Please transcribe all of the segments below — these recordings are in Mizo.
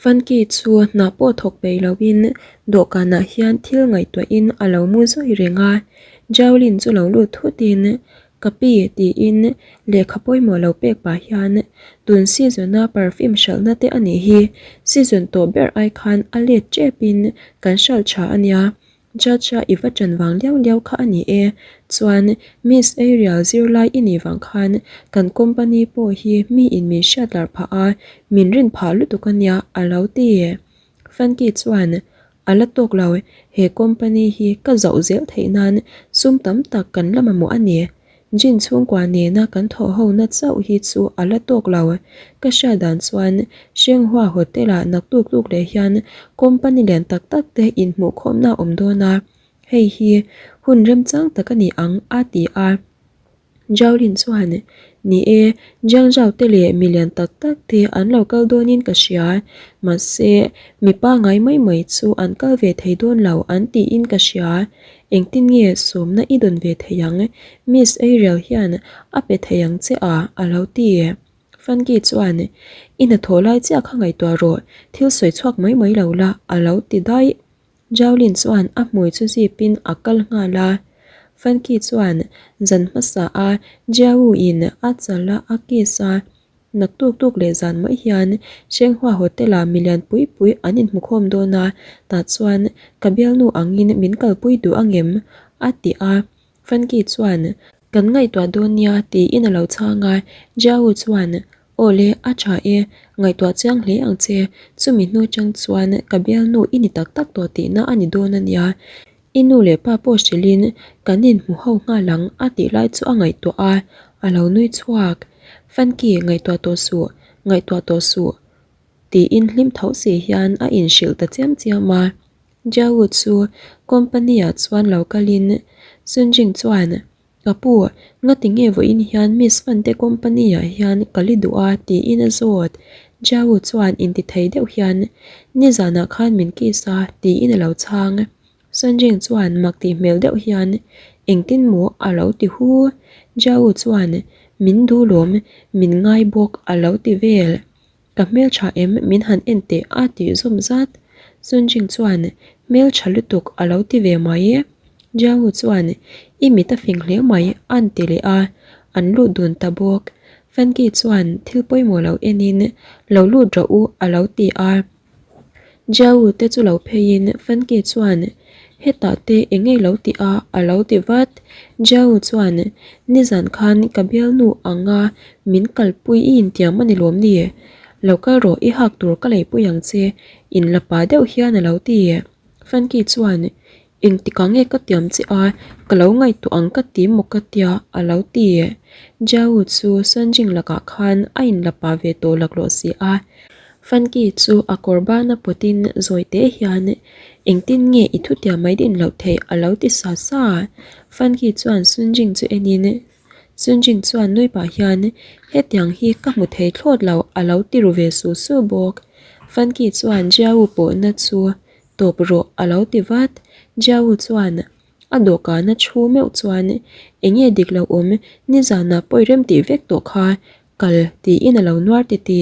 Funky chu hna pawh thawk peih loin dawhkanah hian thil ngaihtuahin a lo mu zawi reng a. Jolene chu lo lut thutin, Ka pi tiin lehkha pawimawh lo pek pah hian tun season a perfume hralhna te a nih hi, season tawh ber ai khan a let tepin kan hralh tha a nia. Judge a i va ṭan vang liau liau kha a ni e. Chuan Miss Ariel zirlai i nih vang khan kan company pawh hi mi in min hriat lar phah a, min rin phah lutuk a nia a lo ti. Funky chuan A la tawk lo, he company hi ka zauh zel theih nan sum tam tak kan la mamawh a ni. Jin chhungkua nena kan thawh ho na chauh hi chu a la tawk lo. Ka hriat dan chuan Shenghua Hotel ah naktuk tluk leh hian company lian tak tak te inhmuhkhawmna a awm dawn a, hei hi hun remchang tak a ni ang a ti a. Jolene chuan, Ni e, Jiang Zhao te leh mi lian tak tak te an lo kal dawnin ka hria, mahse mi pangai mai mai chu an kal ve thei dawn lo an tiin ka hria. Engtin nge sawmna i dawn ve thei ang? Miss Ariel hian a pe thei ang che a, a lo ti. Funky chuan, I hnathawh lai chiah kha ngaihtuah rawh, thil sawi chhuak mai mai lo la, a lo ti daih. Jolene chuan a hmui chu zipin a kal nghal a. Funky chuan zan hmasa a Jiawu in a chal a a kiss a, Naktuk tuk leh zan mai hian Shenghua Hotel ah milian pui pui an inhmukhawm dawn a, tah chuan ka bialnu angin min kalpui duh angem? a ti a. Funky chuan, Kan ngaihtuah dawn nia tiin a lo chhang a. Jiawu chuan, Aw le, a tha e, ngaihtuah chiang hle ang che. Chumi hnu chang chuan ka bialnu i ni tak tak tawh tihna a ni dawn a nia. I nu leh pa pawh hrilhin kan inhmu ho nghal ang a tih lai chu a ngaihtuah a, a lo nui chhuak. Funky, ngaihtuah tawh suh, ngaihtuah tawh suh tiin hlim tho si hian a inhrilh ta chiam chiam a. Jiawu chu company ah chuan lo kalin Sunjing chuan, Ka pu, ngati nge vawiin hian Miss Fan te company ah hian ka li duh a tiin a zawt. Jiawu chuan intithei deuh hian, Nizanah khan min kiss a tiin a lo chhang. Sanjing chuan mak tih hmel deuh hian, Engtin maw a lo ti hu? Jiawu chuan, Min duh lawm, min ngai bawk a lo ti vel. Ka hmeltha em min han en teh a tih zawm zat. Sunjing chuan, Hmeltha lutuk a lo ti ve mai. Jiawu chuan, I mit a fing hle mai a'n ti leh a, an lut dun ta bawk. Fanki chuan thil pawimawh lo enin, Lo lut rawh u a lo ti a. Jiawu te chu lo pheiin Fanki chuan, Hetah te eng nge lo ti a? a lo ti vat. Jiawu chuan, Nizan khan ka bialnu anga min kalpui i intiam a ni lawm ni? Lo kal rawh i hak tur ka leipui ang che, inla pa deuh hian a lo ti. Fanki chuan, Engtikah nge ka tiam che a, ka lo ngaihtuah ang ka ti maw ka tia a lo ti. Jiawu chu Sanjing lakah khan a inla pa ve tawh laklawh si a. Funky chu a kawr bana pawtin zawi teh hian, Engtin nge i thutiam mai din loh theih a lo ti sa sa. Funky chuan Sunjing chu enin, Sunjing chuan nui pah hian, Hetiang hi ka hmu thei thlawt lo a lo ti ru ve su su bawk. Funky chuan Jiawu pawhna chu Tawp rawh a lo ti vat. Jiawu chuan a dawhkana thu meuh chuan, Enge dik lo awm, nizanah pawi rem tih vek tawh kha kal tiin a lo nuar ti ti.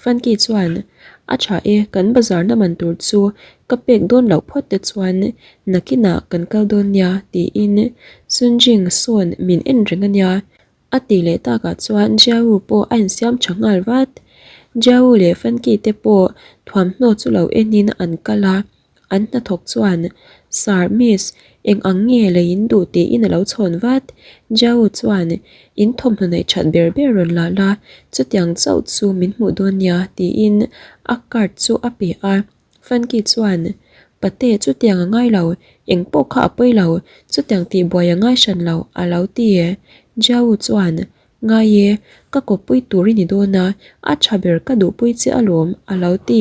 Funky chuan, A tha e, kan bazar na man tur chu ka pek dawn loh phawt te chuan nakinah kan kal dawn nia tiin Sunjing sawn min en reng a nia. A tih leh takah chuan Jiawu pawh a insiam tha nghal vat. Jiawu leh Funky te pawh thuamhnaw chu lo enin an kal a, an hnathawk chuan, Sir, Miss, eng ang nge lei in duh tiin a lo chhawn vat. Jiawu chuan, In thawmhnaw neih that ber ber rawn la la, chutiang chauh chu min hmuh dawn nia tiin a card chu a pe a. Funky chuan, Pate, chutiang a ngai lo, eng pawh kha a pawi lo, chutiang tih buai a ngai hran lo, a lo ti. Jiawu chuan, Ngai e, ka kawppui tur i ni dawn a, a tha ber ka duhpui che alawm, a lo ti.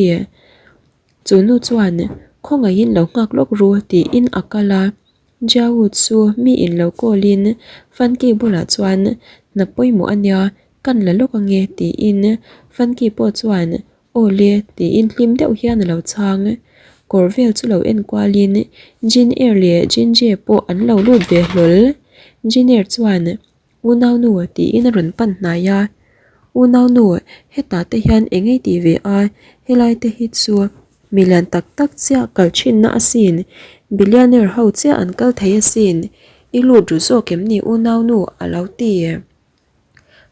Chu nu chuan, Khawngaihin lo nghak lawk ru, tiin a kal a. Jiawu chu mi in lo call in Funky bulah chuan, Hna pawimawh a nia, kan la lawk ange, tiin Funky pawh chuan, Aw le, tiin hlim deuh hian a lo chhang. Kawr vel chu lo en kualin Jin Air leh Jin Jie pawh an lo lut ve hlawl. Jin Air chuan, Unaunu, tiin a rawn pan hnai a. Unaunu, hetah te hian eng ei tih ve a, helai te hi chu milian tak tak chiah kal thinna asin, billionaire ho chiah an kal thei asin, i lut ru zawk em ni unaunu? a lo ti.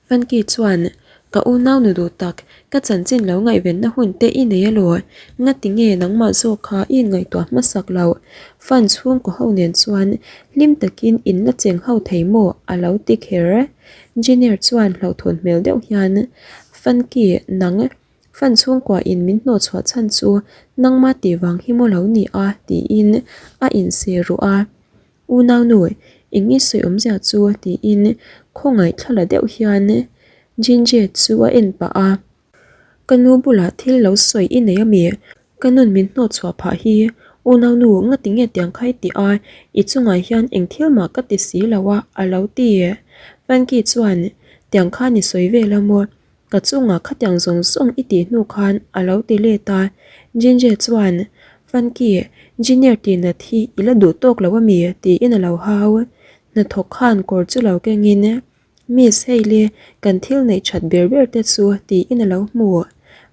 Funky chuan, Ka unaunu duh tak, ka chanchin lo ngaihvenna hun te i nei alaw? Ngati nge nangmah zawk kha i inngaihtuah hmasak loh? Fun chhungkaw ho nen chuan hlim takin in la cheng ho thei maw? a lo ti kher. Engineer chuan hlauhthawn hmel deuh hian, Funky, nang Fun chhungkua in min hnawhchhuah chhan chu nangmah tih vang hi maw lo ni a? tiin a inseh ruh a. Unaunu, eng i sawi awmzia chu? tiin khawngaih thla la deuh hian Jinjie chu a en pah a. Ka nu bulah thil lo sawi i nei ami? Ka nun min hnawt chhuah phah hi. Unaunu, ngati nge tiang kha i tih a? I chungah hian eng thil mah ka ti si lo a, a lo ti. Frankie chuan, Tiang khan i sawi vel a maw? Ka chungah khatiang zawng zawng i tih hnu khan a lo ti let a, Jinje chuan, Funky, Junior tihnat hi i la duh tawk lo ami? tiin a lo hau. Hnathawk khan kawr chu lo kengin, Miss hei le, kan thil neih that ber ber te chu tiin a lo hmu.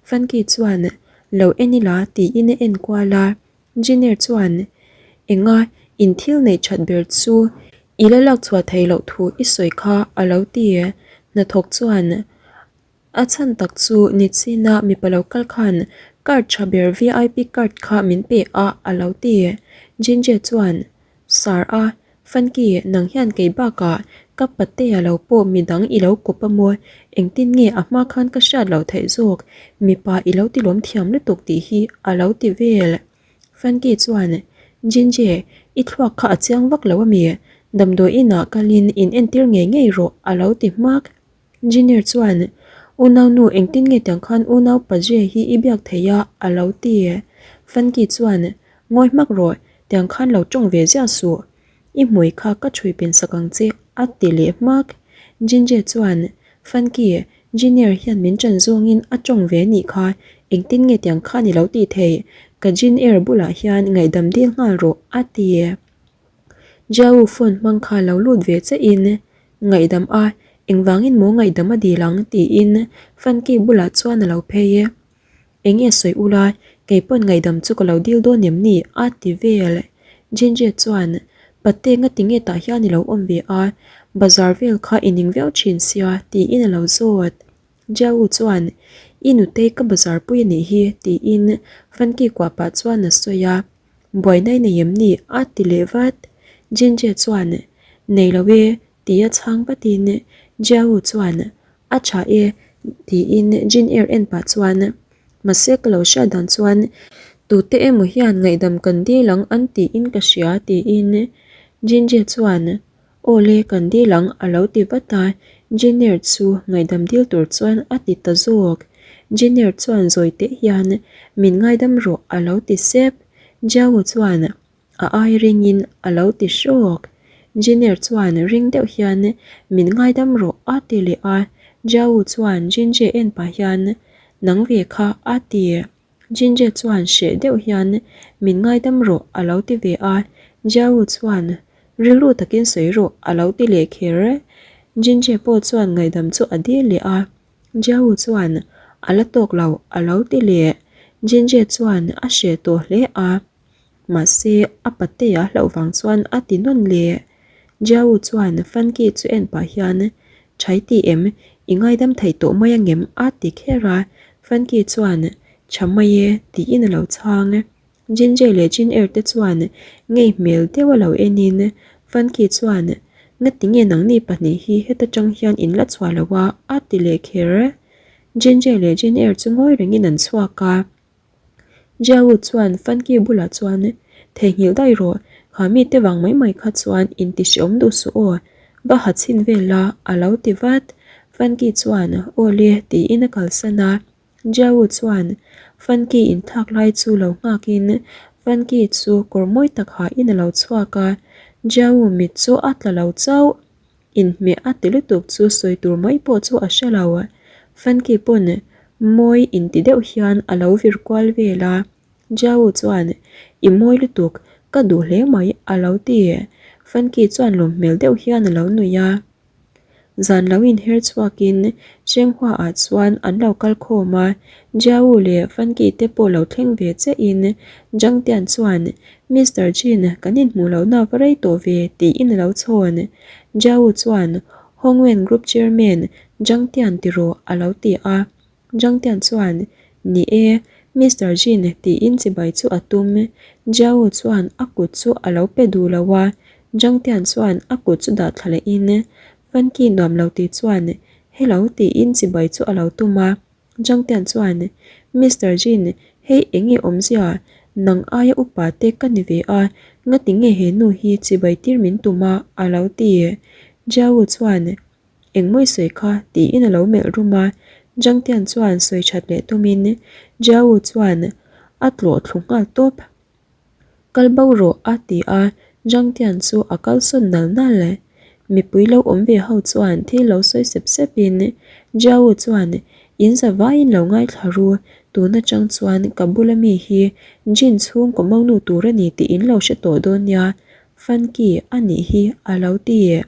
Funky chuan, Lo en ila tiin a en kual a, Engineer chuan, Enga, in thil neih that ber chu i la lak chhuah theih loh thu i sawi kha a lo ti. Hnathawk chuan, A chhan tak chu Nichina mipa lo kal khan card tha ber VIP card kha min pe a a lo ti. Ginger chuan, Sir a, Funky, nang hian kei bakah ka patea lo pawh midang i lo kawp a maw? Engtin nge a hma khan ka hriat loh theih zawk? Mipa i lo ti lawm thiam lutuk tih hi a lo ti vel. Funky chuan, Jinje, i thluak kha a chiang vak lo a mi? Damdawi inah kalin in entir ngei ngei rawh a lo ti hmak. Engineer chuan, Unau nu engtin nge tiang khan unau Paje hi i biak thei a? a lo ti. Funky chuan, Ngawi hmak rawh, tiang khan lo tawng ve ziah suh. I hmui kha ka chhui pen sak ang che, a ti leh hmak. Jinje chuan, Funky, Engineer hian min ṭan zawngin a tawng ve nih kha, engtin nge tiang khan i lo tih theih? Ka Jin Air bulah hian ngaihdam dil nghal rawh, a ti. Jiao phone hmang kha lo lut ve che in, Ngaihdam a, engvangin maw ngaihdam a dil ang? tiin Funky bulah chuan a lo phei e. Enge sawi ula, kei pawn ngaihdam chu ka lo dil dawn em ni? a ti vel. Jinjie chuan, Pate ngati nge tah hian i lo awm ve a, bazar vel kha i ning viau thin sia, tiin a lo zawt. Jiao chuan, I nutei ka bazar pui a nih hi, tiin Funky kuah pah chuan a sawi a. Buaina i nei em ni? a ti leh vat. Jinjie chuan, Nei lo e, tia chhang vatin Jiao chuan, A tha e, tiin Jin Er en pah chuan, Mahse ka lo hriat dan chuan tute emaw hian ngaihdam kan dil ang an tiin ka hria, tiin Jinjie chuan, Aw le, kan dil ang, a lo ti vat a, Jiner chu ngaihdam dil tur chuan a ti ta zawk. Jiner chuan zawi teh hian, Min ngaidam rawh, a lo ti sep. Jiao chuan a ai ringin a lo ti hrawk. Jiner chuan ring deuh hian, Min ngaidam rawh, a ti leh a. Jiao chuan Jinjie en pah hian, Nang ve kha, a ti. Jinjie chuan hreh deuh hian, Min ngaidam rawh, a lo ti ve a. Jiao chuan, Rilru takin sawi rawh, a lo ti leh kher. Jinjie pawh chuan ngaihdam chu a dil leh a. Jiao chuan, A la tawk lo, a lo ti leh. Jinjie chuan a hreh tawh hle a. Mahse, a patea hlauh vang chuan a ti nawn leh. Jiao chuan Funky chu en pah hian, Chhai ti em, i ngaidam thei tawh mai angem? a ti kher a. Funky chuan, Tha mai e, tiin a lo chhang. Jinjay leh Jin Er te chuan ngei hmel deuh a lo enin Funky chuan, Ngati nge nangni pahnih hi heta tang hian in la chhuah lo a? a ti leh kher. Jinjay leh Jin Er chu ngawi rengin an chhuak a. Jiao chuan Funky bulah chuan, Theihnghilh daih rawh, kha mite vang mai mai kha chuan inti hreawm duh suh aw, va ha chhin vel la, a lo ti vat. Funky chuan, Aw le, tiin a kalsan a. Jiao chuan Funky inthlak lai chu lo nghakin Funky chu kawr mawi tak hahin a lo chhuak a, Jiao mit chu a tla lo chauh. Inhmeh a ti lutuk chu sawi tur mai pawh chu a hre lo. Funky pawn mawi inti deuh hian a lo vir kual vel a. Jiao chuan, I mawi lutuk, ka duh hle mai a lo ti. Funky chuan lawm hmel deuh hian a lo nuih a. Zan lo inher chhuakin Chenghua ah chuan an lo kal khawm a, Jiao leh Fanki te pawh lo thleng ve chiahin Zhang Tian chuan Mister Jin kan inhmuh lohna va rei tawh ve tiin a lo chhawn. Jiao chuan Hongwen Group Chairman Zhang Tian tiraw a lo ti a. Zhang Tian chuan Ni e, Mister Jin tiin chibai chu a tum. Jiao chuan a kut chu a lo pe duh lo a, Zhang Tian chuan a kut chu dah thla lehin Funky nuam lo ti chuan Hello tiin chibai chu a lo tum a. Zhang Tian chuan Mister Jin, hei eng nge awmzia? Nang aia upa te ka ni ve a, ngati nge he nu hi chibai tir min tum a? a lo ti. Jiao chuan Engmawi sawi kha tiin a lo melh rum a, Zhang Tian chuan sawi that leh tumin Jiao chuan a tlawh thlu nghal tawp. Kal bo rawh a ti a, Zhang Tian chu a kal sawn nal nal. Mipui lo awm ve ho chuan thil lo sawi sep sep in Jiao chuan in za vaiin lo ngaithla ru, tun atang chuan ka bula mi hi Jin chhungkaw monu tur a ni tih in lo hre tawh dawn nia, Funky a nih hi a lo ti.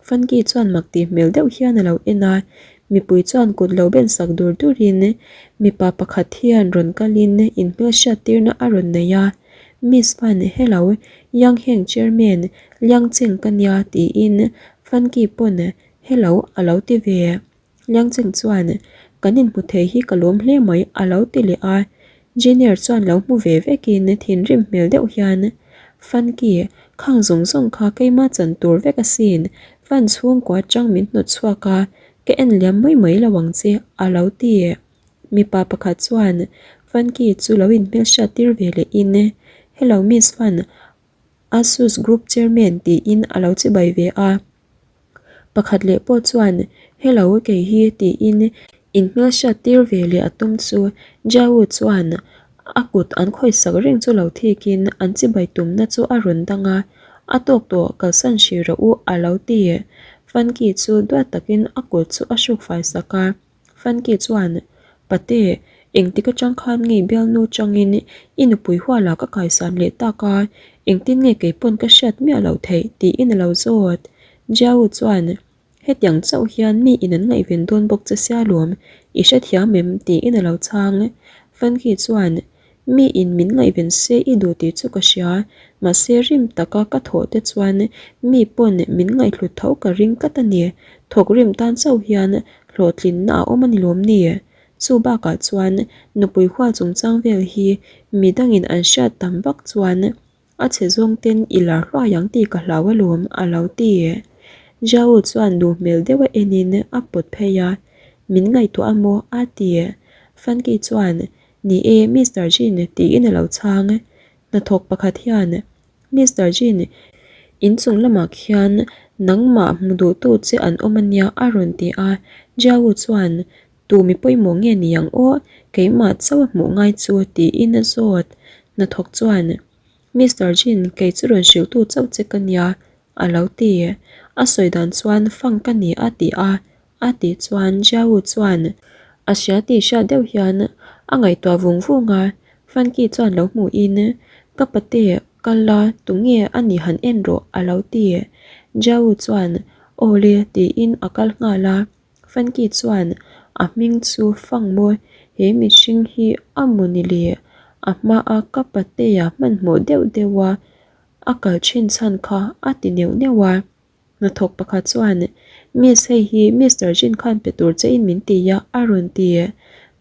Funky chuan mak tih hmel deuh hian a lo en a, mipui chuan kut lo ben sak dur durin mipa pakhat hian rawn kalin inhmelhriat tirna a rawn nei a, Miss Fan, hello, Yang Heng Chairman, Liang Cheng ka nia tiin Funky pawn hello a lo ti ve. Liangcheng chuan, Kan inhmu thei hi ka lawm hle mai a lo ti leh a. Junior chuan lo hmu ve vekin thinrim hmel deuh hian, Funky, khang zawng zawng kha keima chan tur vek asin, fan chhungkua atang min hnawt chhuak a, ka en liam mai mai lo ang che a lo ti. Mipa pakhat chuan Funky chu lo inhmelhriat tir ve lehin, Hello Miss Fun, Asus Group Chairman tiin a lo chibai ve a. Pakhat leh pawh chuan, Hello, kei hi tiin inhmelhriat tir ve leh a tum chu Jiawu chuan a kut an khawisak reng chu lo thikin an chibai tumna chu a rawn dang a, A tawk tawh kalsan hrih rawh u a lo ti. Funky chu duat takin a kut chu a hruk fai sak a. Funky chuan, Pate, engtik atang khan nge bialnu changin i nupui huala ka kaisan leh tak a, engtin nge keipawn ka hriat miah loh theih tiin a lo zawt. Jiao chuan, Hetiang chauh hian mi in an ngaihven dawn bawk che sia lawm, i hrethiam em? tiin a lo chhang. Funky chuan, Mi in min ngaihven se i duh tih chu ka hria, mahse rim taka ka thawh te chuan mi pawn min ngaihhlut tho ka ring tlat a ni. Thawk rim tan chauh hian hlawhtlinna a awm a ni lawm ni? Chu bakah chuan nupui hual chungchang vel hi midangin an hriat tam vak chuan A chhe zawng ten i lar hluai ang tih ka hlau alawm a lo ti. Jiao chuan duh hmel deuh a enin a pawt phei a, Min ngaihtuah a maw? a ti. Funky chuan, Ni e, Mister Jin tiin a lo chhang. Hnathawk pakhat hian, Mister Jin, inchung lamah khian nangmah hmu duhtu che an awm ania a rawn ti a. Jiao chuan, Tu mi pawimawh nge ni ang aw, keimah chauh a hmuh ngai chu tiin a zawt. Hnathawk chuan, Mister Jin, kei chu rawn hrilhtu chauh che ka nia, a lo ti. A sawi dan chuan fang ka ni a ti a, a tih chuan Jiao chuan a hria tih hriat deuh hian a ngaihtuah vung vung a, Funky chuan lo hmuhin, Ka pate, kal la, tunge a nih han en rawh, a lo ti. Jiao chuan, Aw le, tiin a kal nghal a. Funky chuan a hming chu fang maw he mihring hi a maw ni le? A hmaa ka patea hmanhmawh deuh deuh a a kal thin chhan kha a ti neuh neuh a. Hnathawk pakhat chuan Miss hei hi Mister Jin khan pe tur che in min ti a a rawn ti.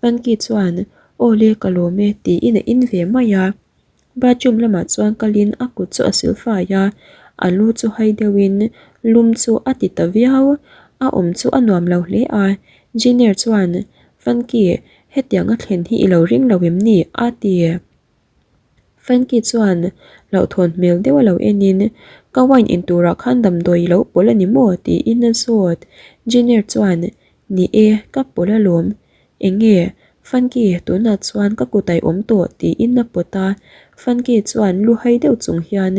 Funky chuan Aw le ka lawm e tiin a in ve mai a. Bathroom lamah chuan kalin a kut chu a sil fai a, a lu chu hai deuhin lum chu a ti ta viau. A awm chu a nuam lo hle a, Junior chuan, Funky, hetiang a thlen hi i lo ring lo em ni? a ti. Funky chuan hlauhthawn hmel deuh a lo enin, Ka wine in turah khan damdawi i lo pawl a ni maw? tiin a zawt. Junior chuan, Ni e, ka pawl alawm. Eng nge? Funky, tunah chuan ka kut a i awm tawh tiin a pawt a. Funky chuan lu hai deuh chung hian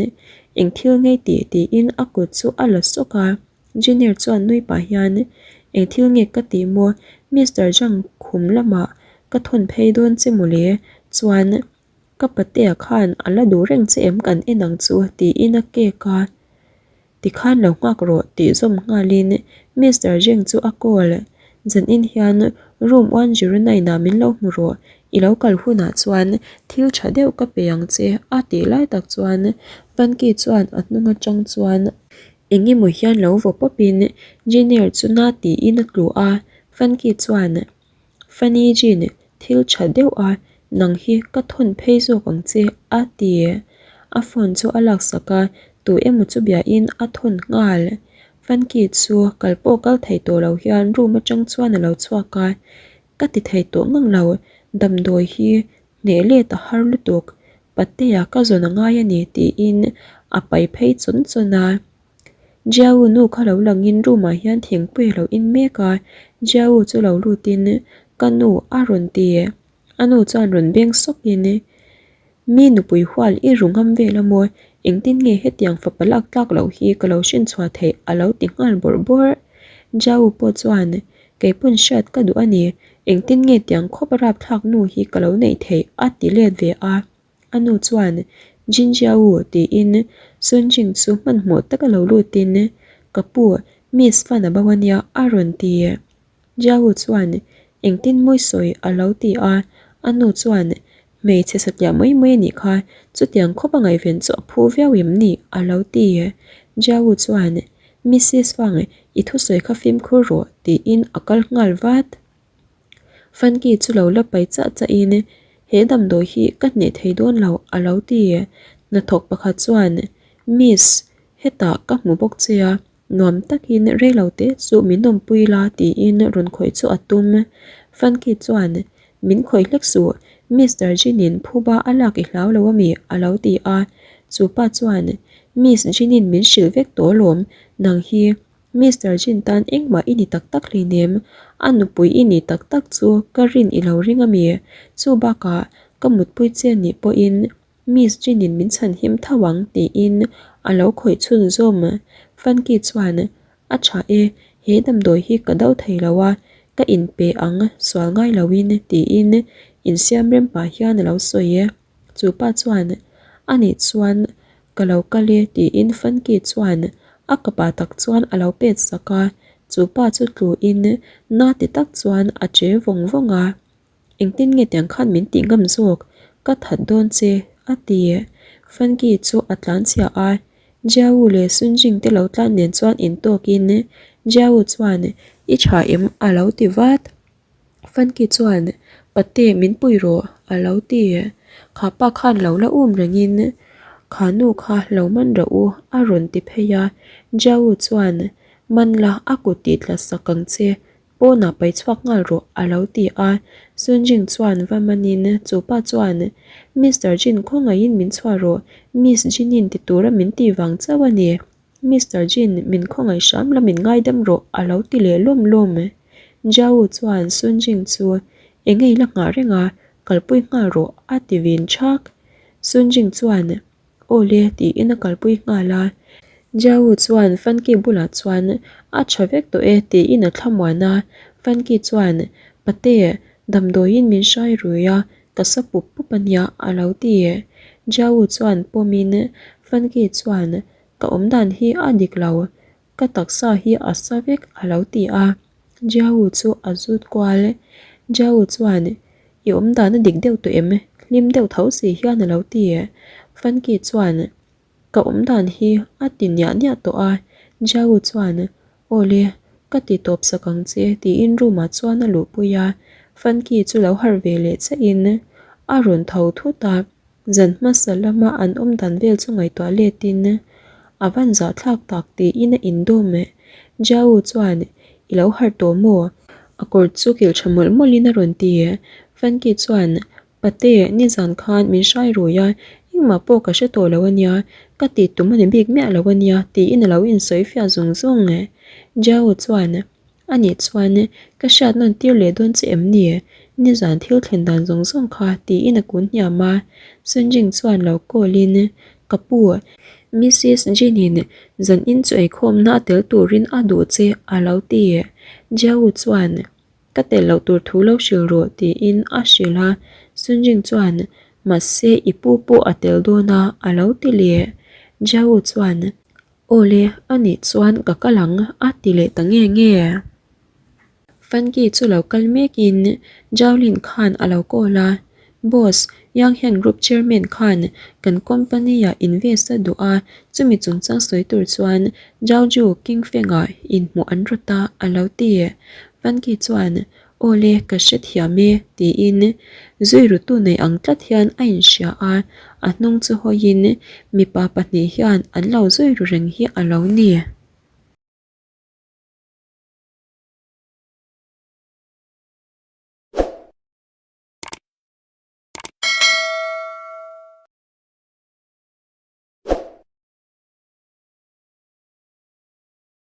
eng thil ngei tih tiin a kut chu a la sawk a. Junior chuan nui pah hian eng thil nge ka tih maw? Mister Zhang khum lamah ka thawn phei dawn che mawle chuan ka patea khan a la duh reng che em kan en ang chu tiin a kek a. Tikhan lo nghak rawh tih zawm nghalin Mister Jeng chu a call. Zanin hian room 109 ah min lo hmu rawh, i lo kal hunah chuan thil tha deuh ka pe ang che a tih lai tak chuan Funky chuan a hnung atang chuan eng emaw hian lo vaw pawpin Junior chu na tiin a tlu a, Funky chuan Funny Jean thil tha deuh a nang hi ka thawn phei zawk ang che a ti. A phone chu a laksak a, tu emaw chu biain a thawn nghal. Funky chu kal pawh kal thei tawh lo hian room atang chuan a lo chhuak a, ka ti thei tawh ngang lo, damdawi hi hneh let a har lutuk, patea ka zawn a ngai a ni tiin a pai phei chawn chawn a. Jiawu nu kha lo langin room ah hian thingpui a lo in mek a, Jiawu chu lo lutin ka nu a rawn ti. A nu chuan rawn beng sawkin Mi nupui hual i ru ngam vel a maw? Engtin nge hetiang fapa lak tlak loh hi ka lo hrinchhuah theih a lo ti nghal bawrh bawrh. Jiawu pawh chuan Kei pawn hriat ka duh a ni, engtin nge tiang khawp a rapthlak nu hi ka lo neih theih a ti let ve a. A nu chuan, Jinjiao tiin Sun Jing chu hmanhmawh taka lo lutin, Ka pu, Miss Fan a bo a nia a rawn ti. Jiao chuan, Engtin mawi sawi a lo ti a, a nu chuan, Hmeichhe satliah mai mai a nih kha, chutiang khawp a ngaihven chu a phu viau em ni? a lo ti. Jiao chuan, Missis Fang, i thusawi kha fimkhur rawh tiin a kal nghal vat. Funky chu lo la pai chah chah in he damdawi hi ka hneh thei dawn lo a lo ti. Hnathawk pakhat chuan Miss, hetah ka hmu bawk che a, nuam takin reilo te chu min awmpui la tiin rawn khawih chu a tum. Funky chuan Min khawih hlek suh, Mister Jin-in phuba a lak i hlau lo ami? a lo ti a. Chu pa chuan Miss Jin-in min hrilh vek tawh alawm, nang hi Mister Jin tan engmah i ni tak tak hleinem, a nupui i nih tak tak chu ka rin i lo ring a mi? Chu bakah ka mutpui che nih pawhin Miss Jin in min chhan him tho ang tiin a lo khawih chhun zawm. Funky chuan, A tha e, he damdawi hi ka do thei lo a, ka inpe ang sual ngai loin tiin insiam rem pah hian a lo sawi e. Chu pa chuan, A nih chuan ka lo kal e tiin Funky chuan a kapa tak chuan a lo pet sak a, chu pa chu tluin na ti tak chuan a che vawng vawng a. Engtin nge tiang khan min tih ngam zawk? Ka that dawn che a ti. Funky chu a tlan chhia a, Jiawu leh Sunjing te lo tlan nen chuan intawkin Jiawu chuan I tha em? a lo ti vat. Funky chuan, Pate, min pui rawh, a lo ti. Kha pa khan lo la um rengin, Kha nu kha lo man rawh u, a rawn ti phei a. Jiawu chuan, Man la, a kut tih tla sak ang che, pawnah pai chhuak nghal rawh, a lo ti a. Sunjing chuan va manin chu pa chuan, Mister Jin khawngaihin min chhuah rawh, Miss Jinin ti tura min tih vang chauh a ni. Mister Jin, min khawngaih hram la min ngaidam rawh a lo ti leh lawm lawm. Jiao chuan Sun Jing chu eng nge i la nghah reng a, kalpui nghal rawh a ti vin thak. Sun Jing chuan Aw le tiin a kalpui nghal a. Jiao chuan Funky bulah chuan a tha vek tawh e tiin a thlamuan a. Funky chuan Pate, damdawiin min hrai rui a, Ka sa pup pup a nia a lo ti. Jiao chuan pawmin Funky chuan ka awm dan hi a dik lo, ka taksa hi a sa vek a lo ti a. Jiao chu a zut kual. Jiao chuan i awm dan a dik deuh tawh em? Hlim deuh tho si hian a lo ti. Funky chuan Ka awm dan hi a ti niah niah tawh a, Jiao chuan, Aw le, ka ti tawp sak ang che tiin room ah chuan a luhpui a, Funky chu lo harh ve leh chiahin a rawn tho thut a, zan hmasa lama an awm dan vel chu ngaihtuah letin a van zahthlak tak tiin a indawm. Jiao chuan, I lo harh tawh maw? A kawr chu kilh tha mawlh mawlhin a rawn ti. Funky chuan, Pate, nizan khan min hrai rui a, engmah pawh ka hre tawh lo a nia, ka tih tum a ni bik miah lo a nia, tiin a lo insawi fiah zung zung. Jiao chuan, A nih chuan, ka hriat nawn tir leh dawn che em ni? Nizan thil thlen dan zawng zawng kha, tiin a kun hniam a. Sunjing chuan lo call in, Ka pu, Missis Jin-in zan in chu eikhawmna a tel turin a duh che, a lo ti. Jiao chuan, Ka tel loh tur thu lo hrilh rawh tiin a hrilh a, Sunjing chuan mahse i pu pawh a tel dawn a a lo ti leh. Jiao chuan Awle, anih chuan ka kal ang a ti leh ta nge nge. Funky chu lo kal mekin Jolene khan a lo call a, Boss, Yang hian group chairman khan kan company-ah invest a duh a, chumi chungchang sawi tur chuan Zhao Ju Kingfeng-ah inhmuh an rawt a, a lo ti. Funky chuan, Awle, ka hrethiam e, tiin zui rutu nei ang tlat hian a inhria a, a hnung chu hawiin mipa pahnih hian an lo zui ru reng hi a lo ni.